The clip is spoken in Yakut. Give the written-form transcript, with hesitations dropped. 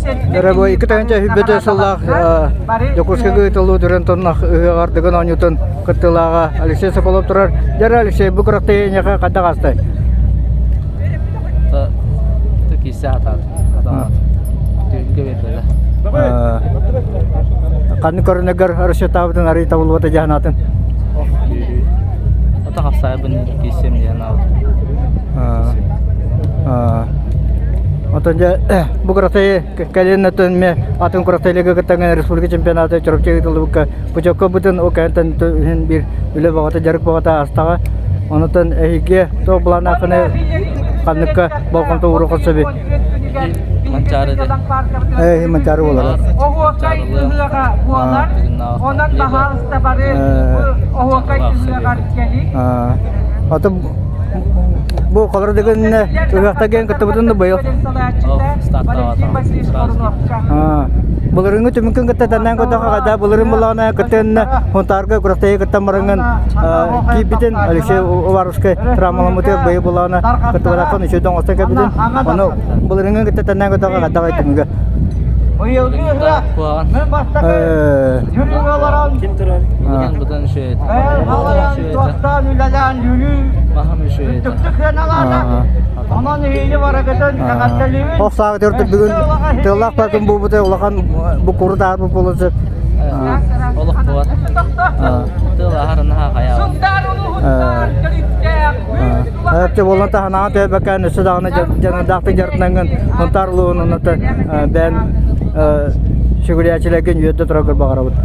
Дорогой, 2007 сыллаах Дьокуускайга ыытыллыбыт үрэн тоннах ыһыаҕар Дыгын оонньуутун кыттыылааҕа Алексей Соколов турар. Дьэ, Алексей, бу күрэхтэһии эйиэхэ хайдах аастай? Киирсэ сатаат. Түһүлгэ биэрбэтэ. Ханнык көрүнэгэр расчетаабытын арый табыллыбата дьаһанаатын? Ото хапсаайбын киирсиэм диэн Отон дьэ бу күрэхтэһии кэлин өттүн эмиэ атын күрэхтэһиилэргэ кыттаҥҥын республика чемпионата Чурапчы ыытыллыбыкка путевка бытын ол кэнниттэн иһин биир үлэ бөҕөтө дьарык бөҕөтө аастаҕа. Онутан эһиги туох былааннааххыный ханныкка болҕомто ууруоххун сөбүй? Манчаары дэ. Ээ, Манчаары буолар. Оһуокай ыһыаҕа буолар. Онон баһаалыста бары оһуокай ыһыаҕар кэлиҥ. Аты бу холоро дэгэн ыһыахта кэлэн кыттыбытын да быйыл. Былырыыҥҥы түмүккүн кытта тэннээн көрдөххө хайдах былырыын буллаҕына кыттыынна Хунтаарга күрэхтэһии кыттан бараҥҥын киирбитин Алексей Уваровскай травмаламмытыгар быйыл буллаҕына кыттыбатаххын үчүгэй оҥостон кэлбитин ону былырыыҥҥы кытта тэннээн көрдөххө хайдах түмүгэ Быйылгы ыһыах Куһаҕан. бастакы жүрүк олорон Быдан үчүгэй. халайан туохтаан үлэлээн жүрүү Маһым үчүгэй. түктүк сыаналаата. Онон иһини барыгытын эҕэрдэлиибин. Ох сааҕы төрдүк бүгүн тыаллаах паркын буолбута улахан бу куру таарбыт буолан сөп. Олох буолар. Тыал аһар наһаа хайаабат. Сунтаар улууһуттан төрүттээх Өптө буолан таһанаҕа төбөкөөн өссө даҕаны дьаныардаахтык дьарыктанаҥҥын Сунтаар улууһун оннуттан бэйэн сүгүрүйээччилэргин үөрдэ тураргар баҕарабыт.